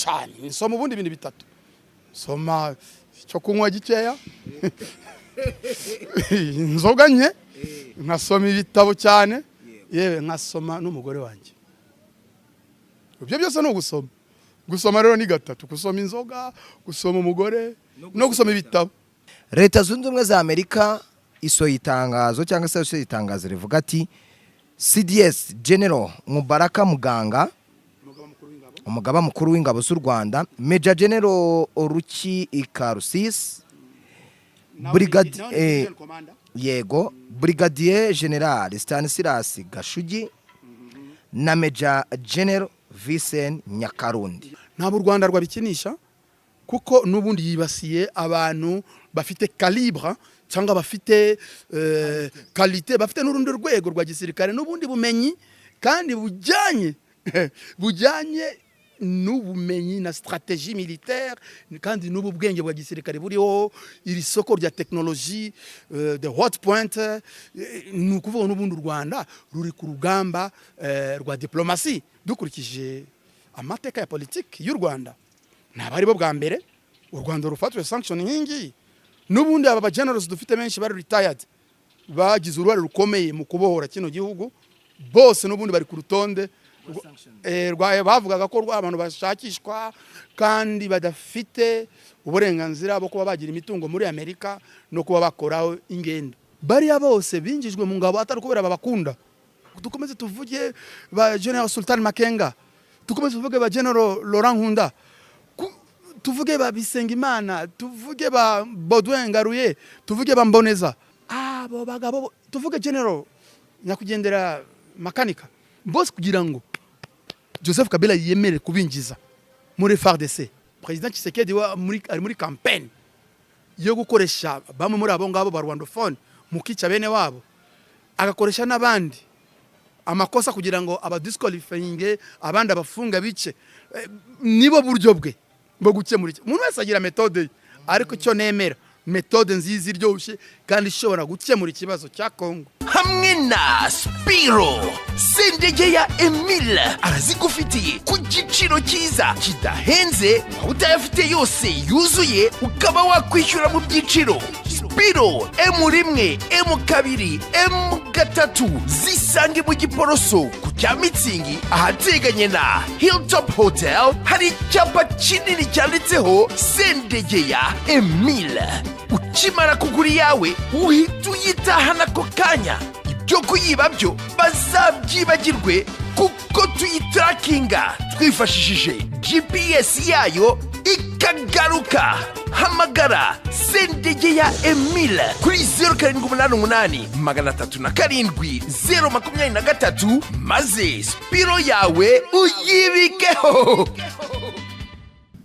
Cyane. Nsoma ubundi ibintu bitatu: nsoma icyo kunywa gikeya, inzoga nke, nkasoma ibitabo cyane, yewe nkasoma n'umugore wanjye. Ibyo byose ni ugusoma. Gusoma rero ni gatatu: gusoma inzoga, gusoma umugore no gusoma ibitabo. Leta Zunze Ubumwe za Amerika isohoye itangazo, cyangwa se isohoye itangazo rivuga ati CDS General Mubaraka Muganga, umugaba mukuru w'ingabo z'u Rwanda, Major General Ruki Karusisi, yego, Brigadier General Stanislas Gashugi na Major General Vincent Nyakarundi. Ntabwo u Rwanda rwabikinisha, kuko n'ubundi yibasiye abantu bafite calibre cyangwa bafite qualité, bafite n'urundi rwego rwa gisirikare n'ubundi bumenyi, kandi bujyanye n'ubumenyi na stratégie militaire, kandi n'ubu bwenge bwa gisirikare buriho iri soko rya technologie de haute pointe. Ni ukuvuga n'ubundi u Rwanda ruri ku rugamba rwa diplomasi. Dukurikije amateka ya politiki y'u Rwanda, ntabwo ari bo bwa mbere u Rwanda rufatiwe sanction nk'ingiyi. N'ubundi aba generals dufite benshi bari retired bagize uruhare rukomeye mu kubohora kino gihugu, bose n'ubundi bari ku rutonde bavugaga ko abantu bashakishwa kandi badafite uburenganzira bwo kuba bagira imitungo muri Amerika no kuba bakoraho ingendo. Bariya bose binjijwe mu ngabo atari kubera babakunda. Dukomeze tuvuge ba General Sultan Makenga, dukomeze tuvuge ba General Laurent Nkunda, tuvuge ba Bisengimana, tuvuge ba Baudouin Ngaruye, tuvuge ba Mboneza, abo bagabo, tuvuge General nyakwigendera Makanika, bose kugira ngo Joseph Kabila yemere kubinjiza muri FARDC. President Tshisekedi wa muri, ari muri campaign yo gukoresha bamwe muri abo ngabo ba rwandophone mu kica bene wabo, agakoresha n'abandi amakosa kugira ngo abadisqualifyinge, abandi abafunga bice. Nibo buryo bwe bwo gukemura iki. Umuntu wese agira méthode ye, ariko icyo nemera, méthode nziza iryoshye kandi ishobora gukemura ikibazo cya Kongo. Hamwe na Spiro, Sendegeya Emile arazigufitiye ku giciro cyiza kidahenze. Waba utayafite yose yuzuye, ukaba wakwishyura mu byiciro. Spiro M1, M2, M3 zisange mu Giporoso ku cya Mitsingi, ahateganye na Hilltop Hotel. Hari icyapa kinini cyanditseho Sendegeya Emile. Ukimara kugura iyawe, uhita uyitahana ako kanya. Ibyo kuyiba byo bazabyibagirwe, kuko tuyitrackinga twifashishije GPS yayo ikagaruka. Hamagara Sendegeya Emile kuri 0788 307 023, maze Spiro yawe uyibikeho.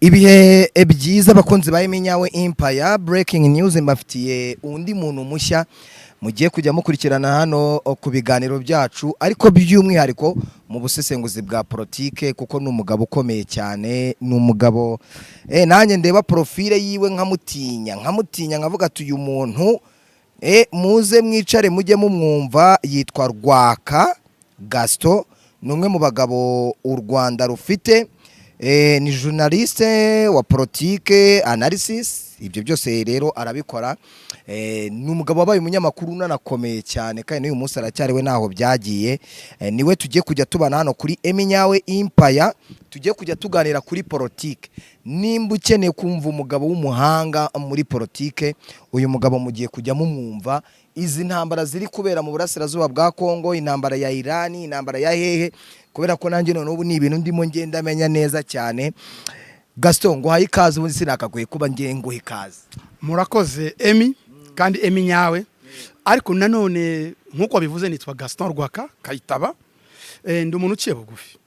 Ibihe byiza, abakunzi ba Eminyawe Empire. Breaking news: mbafitiye undi muntu mushya mugiye kujya mukurikirana hano ku biganiro byacu, ariko by'umwihariko mu busesenguzi bwa politike, kuko ni umugabo ukomeye cyane. Ni umugabo nanjye ndeba profile yiwe nkamutinya, nkamutinya, nkavuga ati uyu muntu, muze mwicare mujye mumwumva. Yitwa Rwaka Gaston, ni umwe mu bagabo u Rwanda rufite. Ni journaliste wa politike, analysis, ibyo byose rero arabikora. Ni umugabo wabaye umunyamakuru unanakomeye cyane, kandi n'uyu munsi aracyariwe, ntaho byagiye. Niwe tugiye kujya tubana hano kuri Eminyawe Empire, tugiye kujya tuganira kuri politike. Nimba ukeneye kumva umugabo w'umuhanga muri politike, uyu mugabo mugiye kujya mumwumva. Izi ntambara ziri kubera mu burasirazuba bwa Kongo, intambara ya Irani, intambara ya hehe, kubera ko nanjye none ubu ni ibintu ndimo ngenda menya neza cyane. Gaston, nguhaye ikaze. Ubundi sinakakwiye kuba ngiye nguha ikaze. Murakoze Emi, kandi Emi nyawe. Ariko nanone nk'uko wabivuze, nitwa Gaston Rwaka Kayitaba. Ndi umuntu uciye bugufi,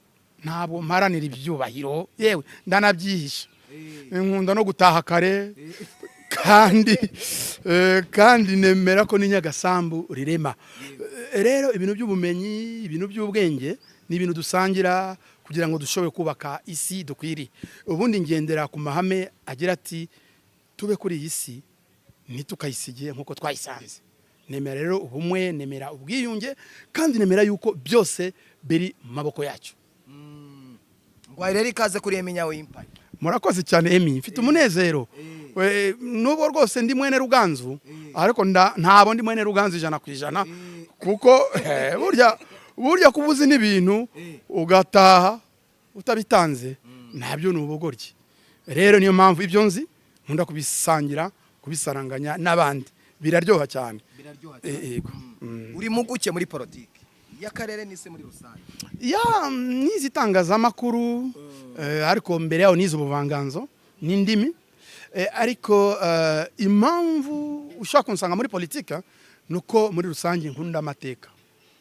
ntabwo mparanira ibyubahiro, yewe ndanabyihisha. Nkunda no gutaha kare, kandi nemera ko n'inyagasambu rirema. Rero ibintu by'ubumenyi, ibintu by'ubwenge ni ibintu dusangira kugira ngo dushobore kubaka isi dukwiriye. Ubundi ngendera ku mahame agira ati: tube kuri iyi si, ntitukayisigiye nk'uko twayisanze. Nemera rero ubumwe, nemera ubwiyunge, kandi nemera yuko byose biri mu maboko yacu. Nguhaye rero ikaze kuri Eminyawe Empire. Murakoze cyane, Emi. Mfite umunezero. Nubwo rwose ndi mwene Ruganzu, ariko ntabo ndi mwene Ruganzu 100%, kuko burya burya kuba uzi n'ibintu ugataha utabitanze ntabyo ni ubugoryi. Rero niyo mpamvu ibyo nzi nkunda kubisangira, kubisaranganya n'abandi, biraryoha cyane. Yego. Uri muguke muri politiki y'akarere n'isi muri rusange? Ya, nize itangazamakuru, ariko mbere yaho nize ubuvanganzo n'indimi. Ariko impamvu ushobora kunsanga muri politika ni uko muri rusange nkunda amateka,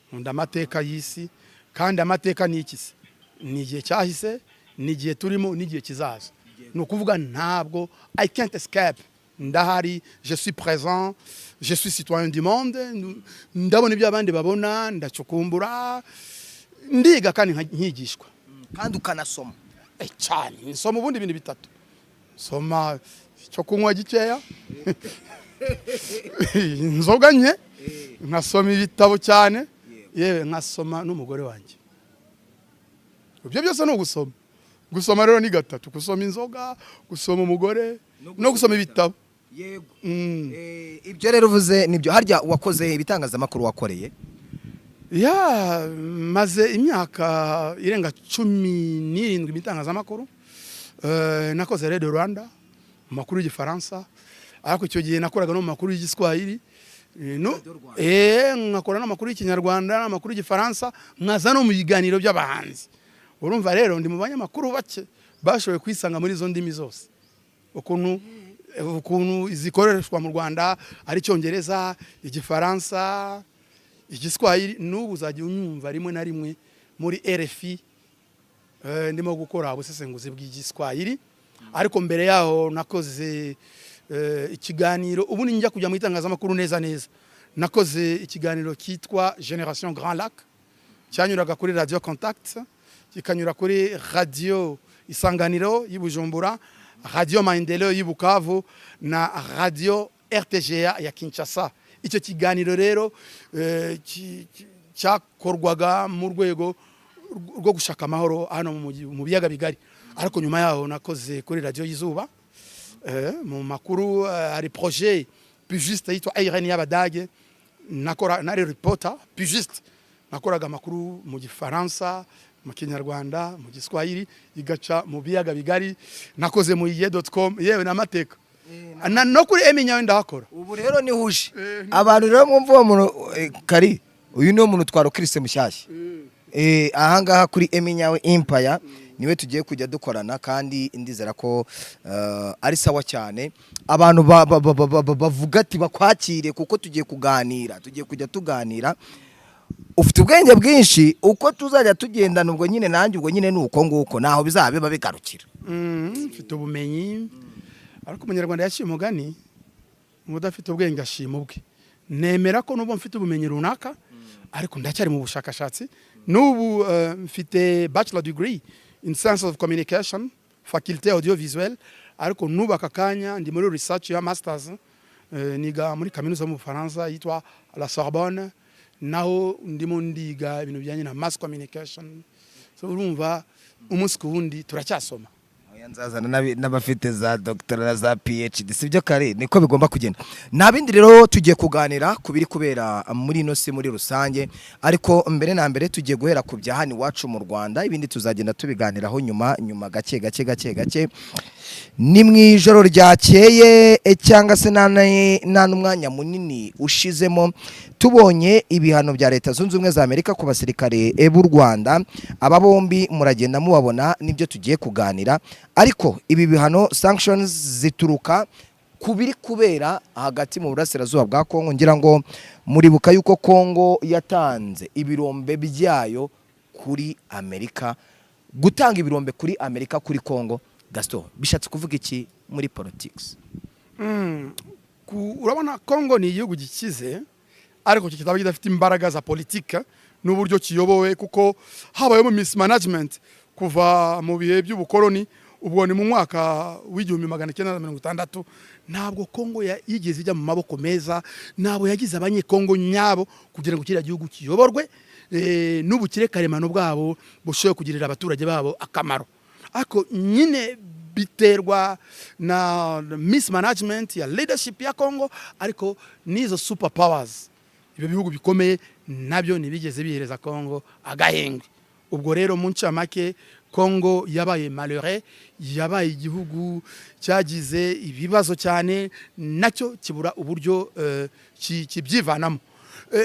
nkunda amateka y'isi. Kandi amateka ni iki se? Ni igihe cyahise, ni igihe turimo, n'igihe kizaza. Ni ukuvuga ntabwo, I can't escape, ndahari, je suis présent, je suis citoyen du monde. Ndabona ibyo abandi babona, ndacukumbura, ndiga kandi nkigishwa. Kandi ukanasoma? Cyane. Nsoma ubundi ibintu bitatu: soma icyo kunywa gikeya, inzoga nke, nkasoma ibitabo cyane, yewe nkasoma n'umugore wanjye. Ibyo byose ni ugusoma. Gusoma rero ni gatatu: gusoma inzoga, gusoma umugore no gusoma ibitabo. Ibyo rero uvuze nibyo. Harya wakoze ibitangazamakuru, wakoreye? Ya, maze imyaka irenga 17 mu itangazamakuru. Nakoze Radio Rwanda mu makuru y'Igifaransa, ariko icyo gihe nakoraga no mu makuru y'Igiswahili. No, Radio Rwanda. Nkakora n'amakuru y'Ikinyarwanda n'amakuru y'Igifaransa, nkaza no mu biganiro by'abahanzi. Urumva rero ndi mu banyamakuru bake bashoboye kwisanga muri izo ndimi zose, ukuntu zikoreshwa mu Rwanda, ari Icyongereza, Igifaransa, Igiswahili. N'ubu uzajya unyumva rimwe na rimwe muri RFI, ndimo gukora ubusesenguzi bw'Igiswahili. Ariko mbere yaho nakoze ikiganiro. Ubu njya kujya mu itangazamakuru neza neza, nakoze ikiganiro cyitwa Generation Grand Lac, cyanyuraga kuri Radio Contact, kikanyura kuri Radio Isanganiro y'i Bujumbura, Radio Maendeleo y'i Bukavu na Radio RTGA ya Kinshasa. Icyo kiganiro rero cyakorwaga mu rwego rwo gushaka amahoro hano mu biyaga bigari. Ariko nyuma yaho nakoze kuri Radio y'Izuba, mu makuru, hari projet pigiste yitwa IRN y'Abadage. Nakora nari reporter pigiste, nakoraga amakuru mu Gifaransa, mu Kinyarwanda, mu Giswahili, igaca mu biyaga bigari. Nakoze mu iye.com, yewe n'amateka na no kuri Emi nyawe ndahakora. Ubu rero nihuje abantu rero mwumva uwo muntu, kari uyu niwo muntu twarukirise mushyashya. Ahangaha kuri Emi Nyawe Empire niwe tugiye kujya dukorana, kandi ndizera ko ari sawa cyane. Abantu bavuga ati bakwakire, kuko tugiye kuganira, tugiye kujya tuganira. Ufite ubwenge bwinshi, uko tuzajya tugendana ubwo nyine nanjye ubwo nyine ni uko nguko naho bizaba biba bigarukira. Mfite ubumenyi, ariko Umunyarwanda yaciye umugani ngo udafite ubwenge ashima ubwe. Nemera ko nubwo mfite ubumenyi runaka, ariko ndacyari mu bushakashatsi. N'ubu mfite bachelor degree in science of communication, faculté audiovisuelle, ariko n'ubu aka kanya ndi muri research ya masters. Niga muri kaminuza yo mu Bufaransa yitwa La Sorbonne, naho ndimo ndiga ibintu bijyanye na mass communication. So urumva umunsi ku wundi turacyasoma. Oya, nzazana n'abafite za doctora na za PhD, sibyo kare? Niko bigomba kugenda. Nta bindi rero, tugiye kuganira ku biri kubera muri ino si muri rusange, ariko mbere na mbere tugiye guhera ku bya hano iwacu mu Rwanda, ibindi tuzagenda tubiganiraho nyuma nyuma, gake gake gake gake. Ni mu ijoro ryakeye, cyangwa se nta n'umwanya munini ushizemo, tubonye ibihano bya Leta Zunze Ubumwe za Amerika ku basirikare b'u Rwanda. Aba bombi muragenda mubabona, nibyo tugiye kuganira. Ariko ibi bihano, sanctions, zituruka ku biri kubera hagati mu burasirazuba bwa Kongo. Ngira ngo muribuka yuko Kongo yatanze ibirombe byayo kuri Amerika. Gutanga ibirombe kuri Amerika, kuri Kongo, Gaston, bishatse kuvuga iki muri politics? Urabona Kongo ni igihugu gikize, ariko kikaba kidafite imbaraga za politike n'uburyo kiyobowe, kuko habayemo mismanagement kuva mu bihe by'ubukoloni. Ubwo ni mu mwaka w'1960. Ntabwo Kongo yigeze ijya mu maboko meza, ntabwo yagize Abanyekongo nyabo kugira ngo kiriya gihugu kiyoborwe n'ubukire karemano bwabo bushoboye kugirira abaturage babo akamaro. Ariko nyine Biterwa na mismanagement ya leadership ya Congo, ariko n'izo super powers, ibyo bihugu bikomeye, nabyo ntibigeze bihereza Congo agahengwe. Ubwo rero mu ncamake, Congo yabaye malheureux, yabaye igihugu cyagize ibibazo cyane, nacyo kibura uburyo kibyivanamo.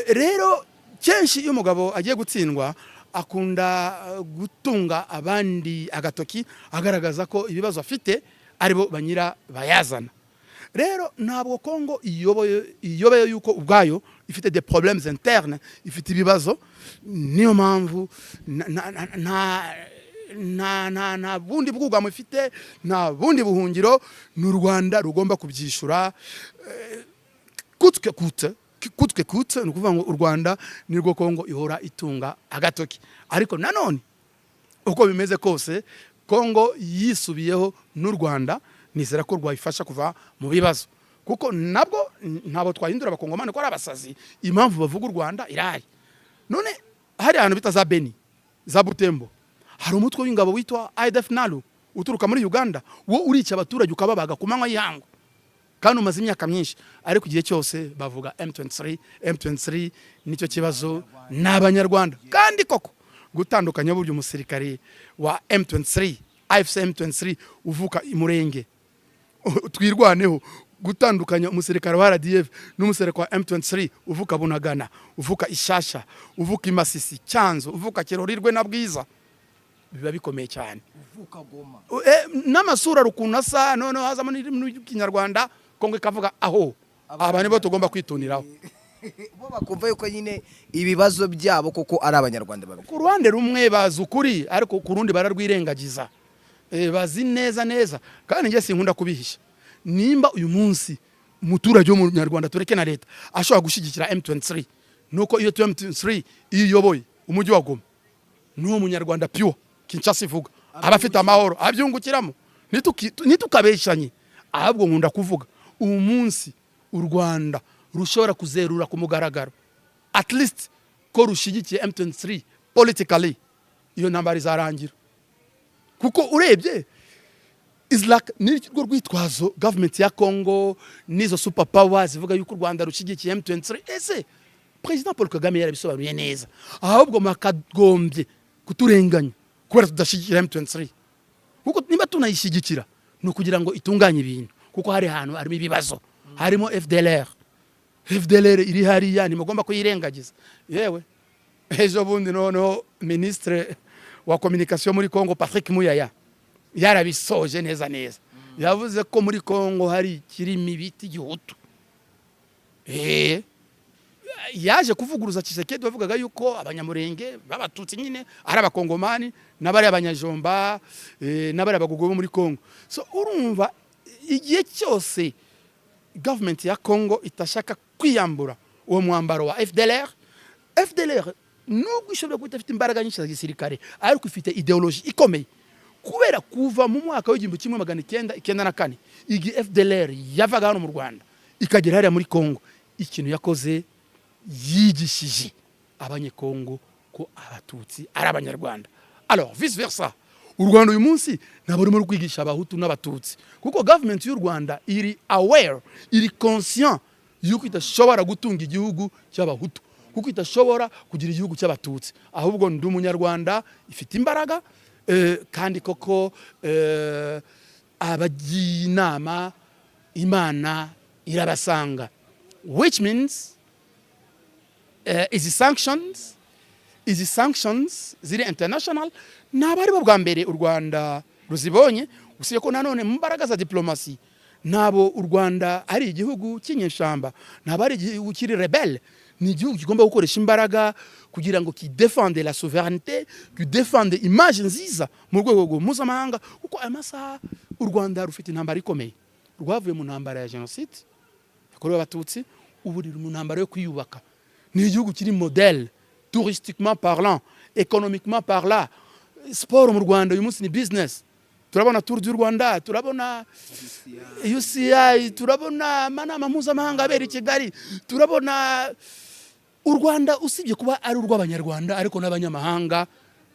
Rero kenshi iyo umugabo agiye gutsindwa akunda gutunga abandi agatoki, agaragaza ko ibibazo afite aribo banyira bayazana. Rero ntabwo Congo iyoboye, iyobeye yuko ubwayo ifite des problèmes internes, ifite ibibazo. Niyo mpamvu nta bundi bwugamo ifite, nta bundi buhungiro, ni u Rwanda rugomba kubyishura coûte que coûte, coûte que coûte. Ni ukuvuga ngo u Rwanda nirwo Kongo ihora itunga agatoki. Ariko nanone uko bimeze kose, Kongo yisubiyeho n'u Rwanda nizera ko rwayifasha kuva mu bibazo, kuko nabwo ntabwo twahindura Abakongomani ko ari abasazi. Impamvu bavuga u Rwanda irahari. None hari ahantu bita za Beni, za Butembo, hari umutwe w'ingabo witwa ADF NALU uturuka muri Uganda, wo urica abaturage ukababaga ku manywa y'ihangu kandi umaze imyaka myinshi, ariko igihe cyose bavuga M23. M23 nicyo kibazo, ni Abanyarwanda. Kandi koko gutandukanya burya umusirikare wa M23, AFC M23, uvuka i Murenge, Twirwaneho, gutandukanya umusirikare wa RDF n'umusirikare wa M23 uvuka Bunagana, uvuka Ishasha, uvuka i Masisi, Cyanzo, uvuka Kirorirwe na Bwiza, biba bikomeye cyane. Uvuka Goma. N'amasura ari ukuntu asa, noneho hazamo n'Ikinyarwanda, Kongo ikavuga aho aba nibo tugomba kwituniraho. Bo bakumva yuko nyine ibibazo byabo koko ari Abanyarwanda babiri. Ku ruhande rumwe bazi ukuri, ariko ku rundi bararwirengagiza. Bazi neza neza, kandi njye sinkunda kubihisha. Nimba uyu munsi umuturage w'Umunyarwanda, tureke na leta, ashobora gushyigikira M23, nuko iyo M23 iyo iyoboye umujyi wa Goma, n'uwo Munyarwanda pure Kinshasa ivuga aba afite amahoro, abyungukiramo. Ntitukabeshanye. Ahubwo nkunda kuvuga, uyu munsi u Rwanda rushobora kuzerura ku mugaragaro at least ko rushyigikiye M23 politically, iyo ntambara izarangira. Kuko urebye is like nirwo rwitwazo government ya Congo n'izo super powers zivuga yuko u Rwanda rushyigikiye M23. Ese President Paul Kagame yarabisobanuye neza, ahubwo makagombye kuturenganya kubera tudashyigikira M23, kuko niba tunayishyigikira ni ukugira ngo itunganye ibintu, kuko hari ahantu harimo ibibazo, harimo FDLR. FDLR iri hariya, ntimugomba kuyirengagiza. Yewe, ejo bundi noneho ministre wa communication muri Congo, Patrick Muyaya, yarabisoje neza neza, yavuze ko muri Congo hari ikirimi bita Igihutu. Yaje kuvuguruza Tshisekedi wavugaga yuko Abanyamurenge b'Abatutsi nyine ari Abakongomani n'abari Abanyajomba, n'abari Abagogo bo muri Congo. So urumva igihe cyose government ya Congo itashaka kwiyambura uwo mwambaro wa FDLR, FDLR nubwo ishobora kuba idafite imbaraga nyinshi za gisirikare, ariko ifite idéologie ikomeye, kubera kuva mu mwaka w'1994, igihe FDLR yavaga hano mu Rwanda ikagera hariya muri Congo, ikintu yakoze, yigishije Abanyekongo ko Abatutsi ari Abanyarwanda. Alors vice versa, u Rwanda uyu munsi ntabwo rurimo kwigisha Abahutu n'Abatutsi, kuko government y'u Rwanda iri aware, iri conscient yuko idashobora gutunga igihugu cy'Abahutu, kuko idashobora kugira igihugu cy'Abatutsi. Ahubwo Ndi Umunyarwanda ifite imbaraga, kandi koko abagiye inama Imana irabasanga, which means izi sanctions ziri international ntabwo ari bo bwa mbere u Rwanda ruzibonye. Usibye ko nanone mu mbaraga za diplomasi, ntabwo u Rwanda ari igihugu cy'inyeshyamba, ntabwo ari igihugu kiri rebelle, ni igihugu kigomba gukoresha imbaraga kugira ngo kidefende la souveraineté, kidefende image nziza mu rwego mpuzamahanga, kuko aya masaha u Rwanda rufite intambara ikomeye. Rwavuye mu ntambara ya jenoside yakorewe Abatutsi, ubu ruri mu ntambara yo kwiyubaka. Ni igihugu kiri modèle touristiquement parlant, économiquement parlant. Siporo mu Rwanda uyu munsi ni business. Turabona Tour du Rwanda, turabona UCI, turabona amanama mpuzamahanga abera i Kigali, turabona u Rwanda usibye kuba ari urw'Abanyarwanda ariko n'abanyamahanga.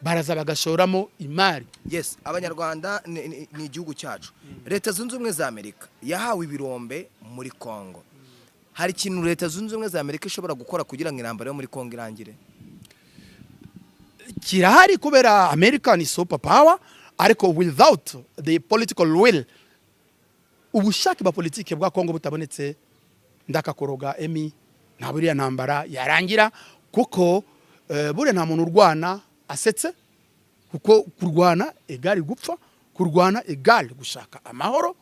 Baraza bagashoramo imari. Yes, Abanyarwanda ni igihugu cyacu. Leta Zunze Ubumwe za Amerika yahawe ibirombe muri Congo. Hari ikintu Leta Zunze Ubumwe za Amerika ishobora gukora kugira ngo intambara yo muri Congo irangire? Kirahari, kubera America ni super power, ariko without the political will, ubushake bwa politike bwa Congo butabonetse, ndakakoroga emi, nta buriya ntambara yarangira, kuko buriya nta muntu urwana asetse, kuko kurwana égale gupfa, kurwana égale gushaka amahoro.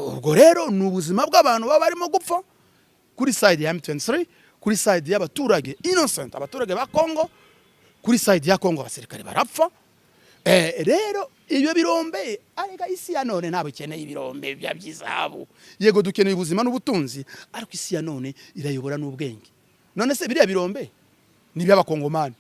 Ubwo rero ni ubuzima bw'abantu baba barimo gupfa kuri side ya M23, kuri side y'abaturage innocent, abaturage ba Congo, kuri side ya Congo abasirikare barapfa. Rero ibyo birombe, arega isi ya none ntabwo ikeneye ibirombe bya by'izahabu. Yego, dukeneye ubuzima n'ubutunzi, ariko isi ya none irayobora n'ubwenge. None se biriya birombe ni iby'Abakongomani?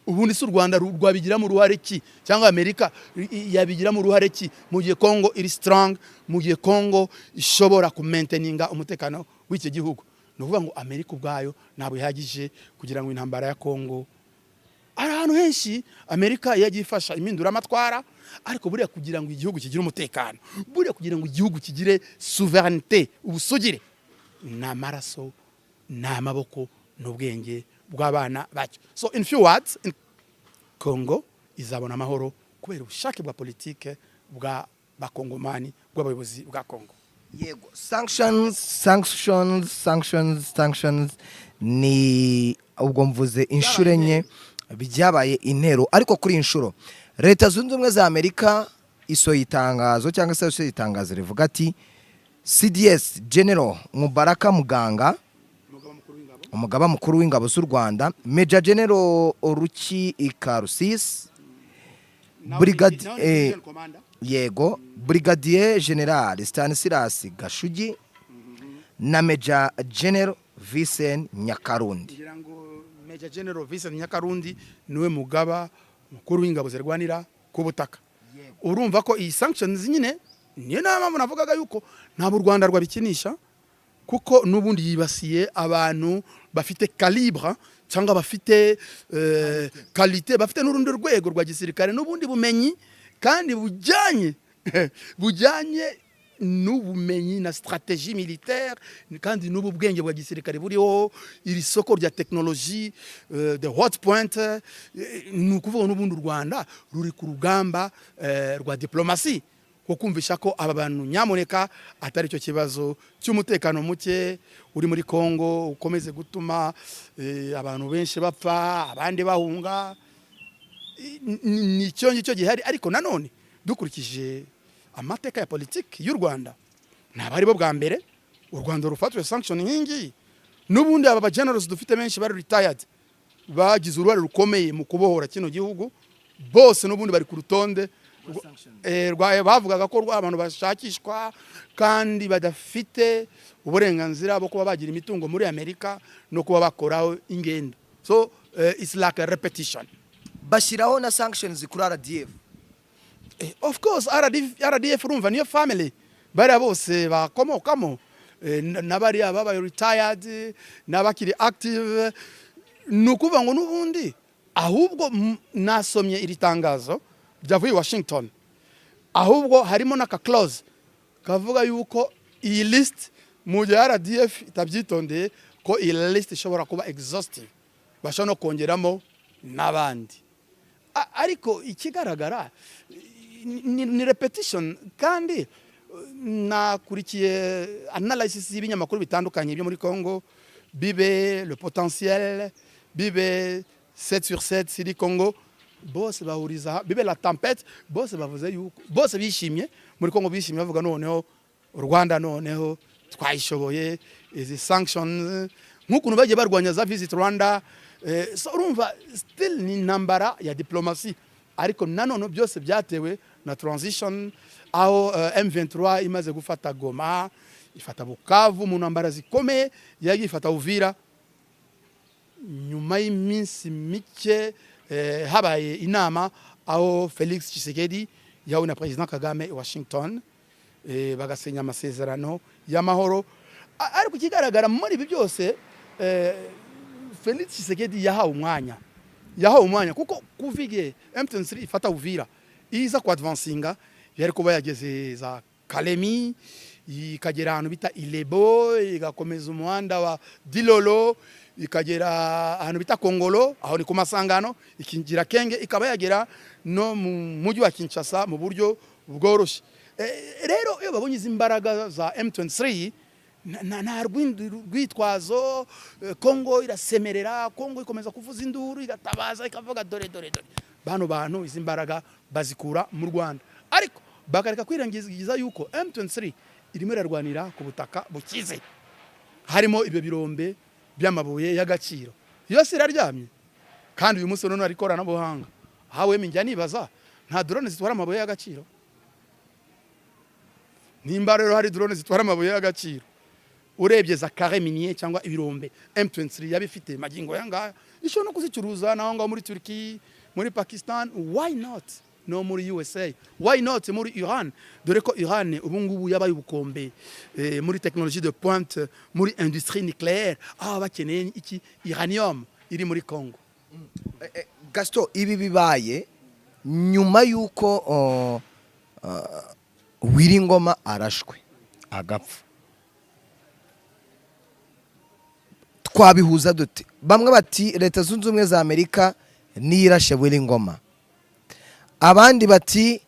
Ubundi si u Rwanda rwabigiramo uruhare ki, cyangwa Amerika yabigiramo uruhare ki, mu gihe Congo iri strong, mu gihe Congo ishobora kumaintaininga umutekano w'iki gihugu? Ni ukuvuga ngo Amerika ubwayo ntabwo ihagije kugira ngo intambara ya Congo. Hari ahantu henshi Amerika yagiye ifasha impinduramatwara, ariko buriya kugira ngo igihugu kigire umutekano, buriya kugira ngo igihugu kigire souveraineté, ubusugire, ni amaraso, ni amaboko n'ubwenge bw'abana bacyo. So in few words, in Congo izabona amahoro kubera ubushake bwa politike bwa Bakongomani, bw'abayobozi bwa Congo. Yego, sanctions, sanctions, sanctions, sanctions, ni ubwo mvuze inshuro enye byabaye intero. Ariko kuri iyi nshuro Leta Zunze Ubumwe za Amerika isohoye itangazo, cyangwa se isohoye itangazo rivuga ati CDS General Mubaraka Muganga, umugaba mukuru w'ingabo z'u Rwanda, Major General Ruki Karusisi, yego, Brigadier General Stanislas Gashugi na Major General Vincent Nyakarundi. Kugira ngo Major General Vincent Nyakarundi niwe mugaba mukuru w'ingabo zirwanira ku butaka. Urumva ko iyi sanctions nyine niyo mpamvu navugaga yuko ntabwo u Rwanda rwabikinisha, kuko n'ubundi yibasiye abantu bafite calibre cyangwa bafite qualité, bafite n'urundi rwego rwa gisirikare n'ubundi bumenyi, kandi bujyanye n'ubumenyi na stratégie militaire, kandi n'ubu bwenge bwa gisirikare buriho, iri soko rya technologie, the hot point. Ni ukuvuga n'ubundi u Rwanda ruri ku rugamba rwa diplomasi, ko kumvisha ko aba bantu nyamuneka atari cyo kibazo cy'umutekano muke uri muri Congo ukomeze gutuma abantu benshi bapfa, abandi bahunga. Ni icyo ngicyo gihari. Ariko nanone dukurikije amateka ya politiki y'u Rwanda, ntabwo ari bo bwa mbere u Rwanda rufatiwe sanction nk'ingiyi. N'ubundi aba generals dufite benshi bari retired, bagize uruhare rukomeye mu kubohora kino gihugu, bose n'ubundi bari ku rutonde bavugaga ko abantu bashakishwa kandi badafite uburenganzira bwo kuba bagira imitungo muri Amerika no kuba bakoraho ingendo. So it's like a repetition. Bashyiraho na sanctions kuri RDF. Of course, RDF, RDF urumva niyo family bariya bose bakomokamo, n'abariya babaye retired n'abakiri active. Ni ukuvuga ngo n'ubundi ahubwo nasomye iri tangazo ryavuye i Washington, ahubwo harimo n'aka clause kavuga yuko iyi list, mu gihe RDF itabyitondeye, ko iyi list ishobora kuba exhaustive, bashobora no kongeramo n'abandi. Ariko ikigaragara ni repetition. Kandi nakurikiye analysis y'ibinyamakuru bitandukanye byo muri Congo, bibe Le Potentiel, bibe 7 sur 7 Siri Congo, bose bahuriza, bibe La Tempête, bose bavuze yuko bose bishimye muri Congo, bishimye bavuga noneho u Rwanda noneho twayishoboye izi sanctions, nk'ukuntu bagiye barwanya za Visit Rwanda. So urumva still ni intambara ya diplomasi, ariko nanone byose byatewe na transition, aho M23 imaze gufata Goma, ifata Bukavu mu ntambara zikomeye, yagiye ifata Uvira. Nyuma y'iminsi mike habaye inama aho Felix Tshisekedi yahuye na President Kagame i Washington, bagasinya amasezerano y'amahoro. Ariko ikigaragara muri ibi byose, Felix Tshisekedi yahawe umwanya. Yahawe umwanya kuko kuva igihe M23 ifata Uvira, iza ku advancinga, yari kuba yageze za Kalemi, ikagera ahantu bita Ilebo, igakomeza umuhanda wa Dilolo, ikagera ahantu bita Kongolo, aho ni ku masangano, ikinjira Kenge, ikaba yagera no mu mujyi wa Kinshasa mu buryo bworoshye. Rero iyo babonye izi mbaraga za M23, nta rwitwazo. Kongo irasemerera, Kongo ikomeza kuvuza induru, igatabaza, ikavuga: "Dore, dore, dore bano bantu, izi mbaraga bazikura mu Rwanda." Ariko bakareka kwirengagiza yuko M23 irimo irarwanira ku butaka bukize, harimo ibyo birombe by'amabuye y'agaciro. Yose iraryamye. Kandi uyu munsi none hari ikoranabuhanga. Hawe njya nibaza, nta drone zitwara amabuye y'agaciro? Nimba rero hari drone zitwara amabuye y'agaciro, urebye za carré minier cyangwa ibirombe M23 yabifite magingo ya ngaya, ishobora no kuzicuruza naho ngaho muri Turkey, muri Pakistan, why not no muri USA, why not muri Iran, dore ko Iran ubu ngubu yabaye ubukombe muri technologie de pointe, muri industrie nucléaire, aho bakeneye iki? Uranium iri muri Congo. Gaston, ibi bibaye nyuma y'uko Willy Ngoma arashwe agapfa. Twabihuza dute? Bamwe bati Leta Zunze Ubumwe za Amerika niyirashe Willy Ngoma, abandi bati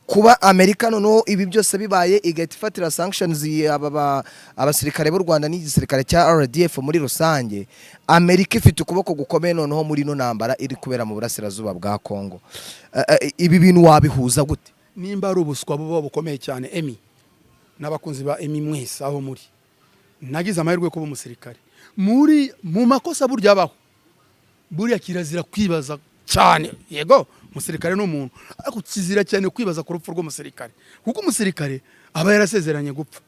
kuba Amerika noneho ibi byose bibaye igahita ifatira sanctions aba abasirikare b'u Rwanda n'igisirikare cya RDF muri rusange, Amerika ifite ukuboko gukomeye noneho muri ino ntambara iri kubera mu burasirazuba bwa Congo. Ibi bintu wabihuza gute? Nimba ari ubuswa buba bukomeye cyane, Emi n'abakunzi ba Emi mwese aho muri, nagize amahirwe yo kuba umusirikare. Muri mu makosa burya abaho, buriya kirazira kwibaza cyane. Yego, umusirikare ni umuntu, ariko kizira cyane kwibaza ku rupfu rw'umusirikare, kuko umusirikare aba yarasezeranye gupfa.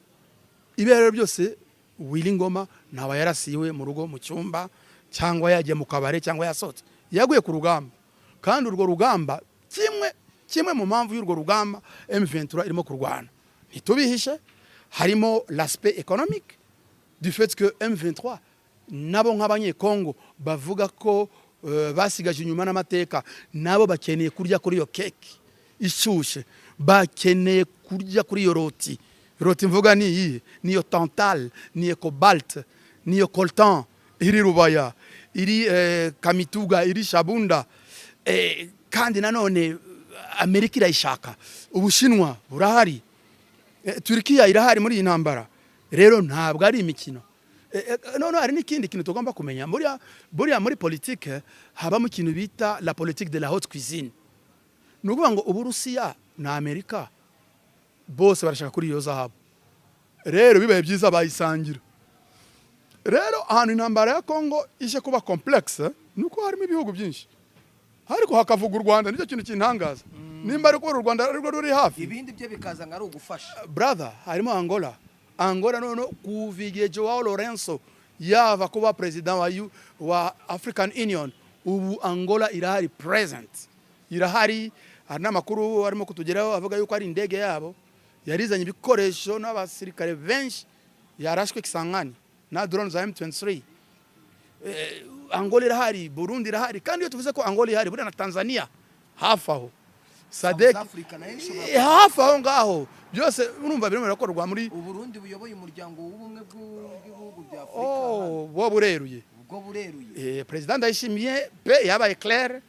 Ibyo rero byose, Willy Ngoma ntaba yarasiwe mu rugo mu cyumba, cyangwa yagiye mu kabare, cyangwa yasohotse. Yaguye ku rugamba, kandi urwo rugamba, kimwe mu mpamvu y'urwo rugamba M23 irimo kurwana, ntitubihishe, harimo l'aspect économique du fait que M23 nabo nk'Abanyekongo bavuga ko basigaje inyuma n'amateka, nabo bakeneye kurya kuri iyo keke ishyushye, bakeneye kurya kuri iyo roti. Roti mvuga ni iyihe? Niyo tantale, niyo cobalt, niyo coltan iri Rubaya, iri Kamituga, iri Shabunda. Kandi nanone Amerika irayishaka, Ubushinwa burahari, Turkiya irahari muri iyi ntambara. Rero ntabwo ari imikino. None hari n'ikindi kintu tugomba kumenya. Buriya muri politike habamo ikintu bita la politique de la haute cuisine. Ni ukuvuga ngo Uburusiya na Amerika bose barashaka kuri iyo zahabu. Rero bibaye byiza bayisangira. Rero ahantu intambara ya Congo ije kuba complexe ni uko harimo ibihugu byinshi, ariko hakavuga u Rwanda. Nicyo kintu kintangaza, nimba ari kubera u Rwanda arirwo ruri hafi. Ibindi byo bikaza ngo ari ugufasha. Brother, harimo Angola. Angola noneho kuva igihe Joao Lorenzo yava kuba president wa African Union, ubu Angola irahari, present irahari. Hari n'amakuru arimo kutugeraho avuga yuko ari indege yabo yarizanye ibikoresho n'abasirikare benshi yarashwe Kisangani na drone za M23. Angola irahari, Burundi irahari. Kandi iyo tuvuze ko Angola ihari, buriya na Tanzania hafi aho, SADC South Africa nayo ishobora hafi aho ngaho, byose urumva birimo birakorwa muri Uburundi buyoboye Umuryango w'Ubumwe bw'Ibihugu bya Afurika. Oh, bo bureruye. Ubwo bureruye. President Ndayishimiye pe yabaye clair,